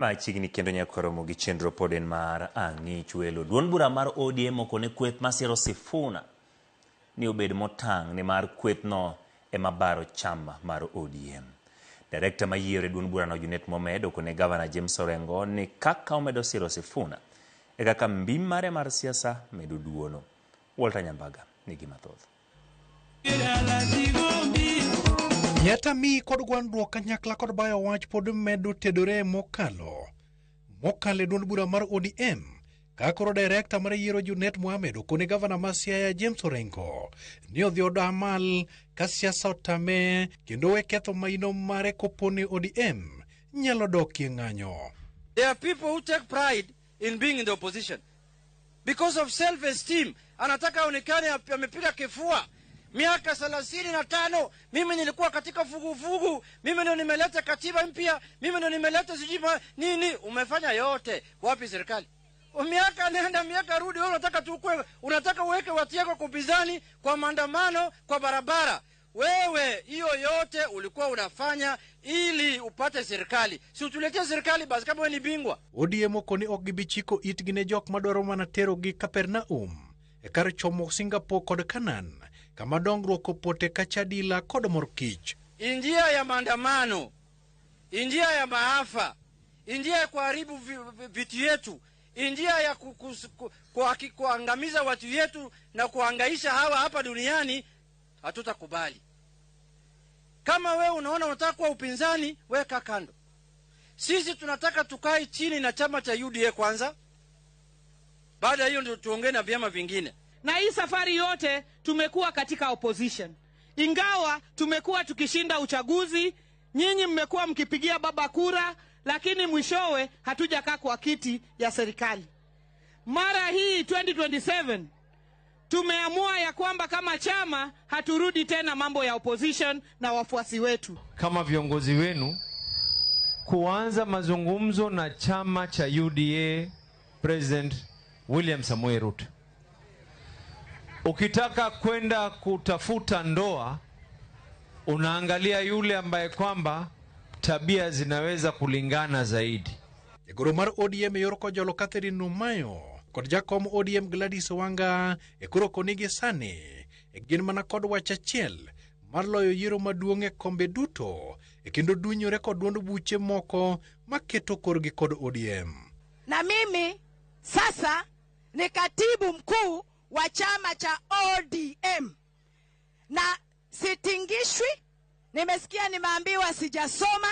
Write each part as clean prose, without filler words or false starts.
Machiegni kendo nyaka romo gi chenro pod en mar ang'ich welo. Duond bura mar ODM okone kweth masiro Sifuna ni obed motang' nimar kwethno ema baro chama mar ODM. Direkta mayiero e duond burano Junet Mohamed okone gavana James Orengo ni kaka omedo siro Sifuna e kaka mbi mare mar siasa medo duono. Walter Nyambaga nigi mathoth. Nyatami kod gwandruok kanyakla kod bayo wach pod medo tedore mokalo. Mokalo e duond bura mar ODM, ka koro direkta mar yiero Junet Mohamed okone gavana ma Siaya James Orengo ni odhi odamal ka siasa otame kendo we ketho maino mare kopo ni ODM nyalo dokie ng'anyo. There are people who take pride in being in the opposition because of self-esteem. Anataka aonekane amepiga kifua. Miaka 35 mimi nilikuwa katika fugufugu, mimi ndio nimeleta katiba mpya, mimi ndio nimeleta sijui nini. Umefanya yote wapi serikali? Miaka nenda miaka rudi, wewe unataka tukue, unataka uweke watu yako kwa upinzani, kwa maandamano, kwa barabara. Wewe hiyo yote ulikuwa unafanya ili upate serikali. Si utuletee serikali basi kama wewe ni bingwa. ODM okoni ok gibi chiko itgi ne jok madwaro mana terogi Kapernaum e kar chomo Singapore kod Canaan kama dongruok opote ka chadila kod mor kich. Njia ya maandamano, njia ya maafa, njia ya kuharibu vitu yetu, njia ya kuangamiza watu yetu na kuhangaisha hawa hapa duniani, hatutakubali. Kama wewe unaona unataka kuwa upinzani, weka kando. Sisi tunataka tukae chini na chama cha UDA kwanza. Baada hiyo ndio tuongee na vyama vingine. Na hii safari yote tumekuwa katika opposition. Ingawa tumekuwa tukishinda uchaguzi, nyinyi mmekuwa mkipigia baba kura, lakini mwishowe hatujakaa kwa kiti ya serikali. Mara hii 2027 tumeamua ya kwamba kama chama haturudi tena mambo ya opposition na wafuasi wetu. Kama viongozi wenu kuanza mazungumzo na chama cha UDA President William Samoei Ruto. Ukitaka kwenda kutafuta ndoa, unaangalia yule ambaye kwamba tabia zinaweza kulingana zaidi. Jagoro mar ODM e yor kojolo Catherine Nomayo kod jakom ODM Gladys Wanga e koro konigi sani e gin mana kod wach achiel mar loyo yiero maduong' e kombe duto e kendo dunyore kod duond buche moko maketo korgi kod ODM. Na mimi sasa ni katibu mkuu wa chama cha ODM na sitingishwi. Nimesikia nimeambiwa sijasoma.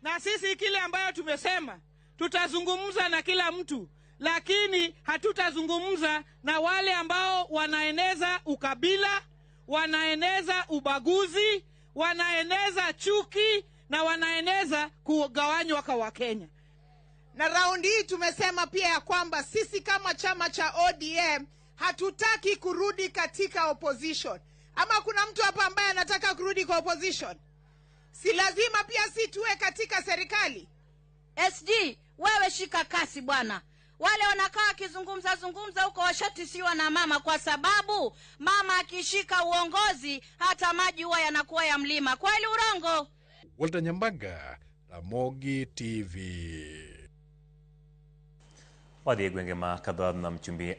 Na sisi kile ambayo tumesema tutazungumza na kila mtu, lakini hatutazungumza na wale ambao wanaeneza ukabila, wanaeneza ubaguzi, wanaeneza chuki na wanaeneza kugawanywa kwa Wakenya. Na raundi hii tumesema pia ya kwamba sisi kama chama cha ODM hatutaki kurudi katika opposition. Ama kuna mtu hapa ambaye anataka kurudi kwa opposition? Si lazima pia si tuwe katika serikali? SG, wewe shika kasi bwana. Wale wanakaa kizungumza zungumza huko washatisiwa na mama, kwa sababu mama akishika uongozi hata maji huwa yanakuwa ya mlima. Kweli urongo? Walter Nyambaga, Ramogi TV. Wadhi e gwenge ma Kadhwadh Nam Chumbi.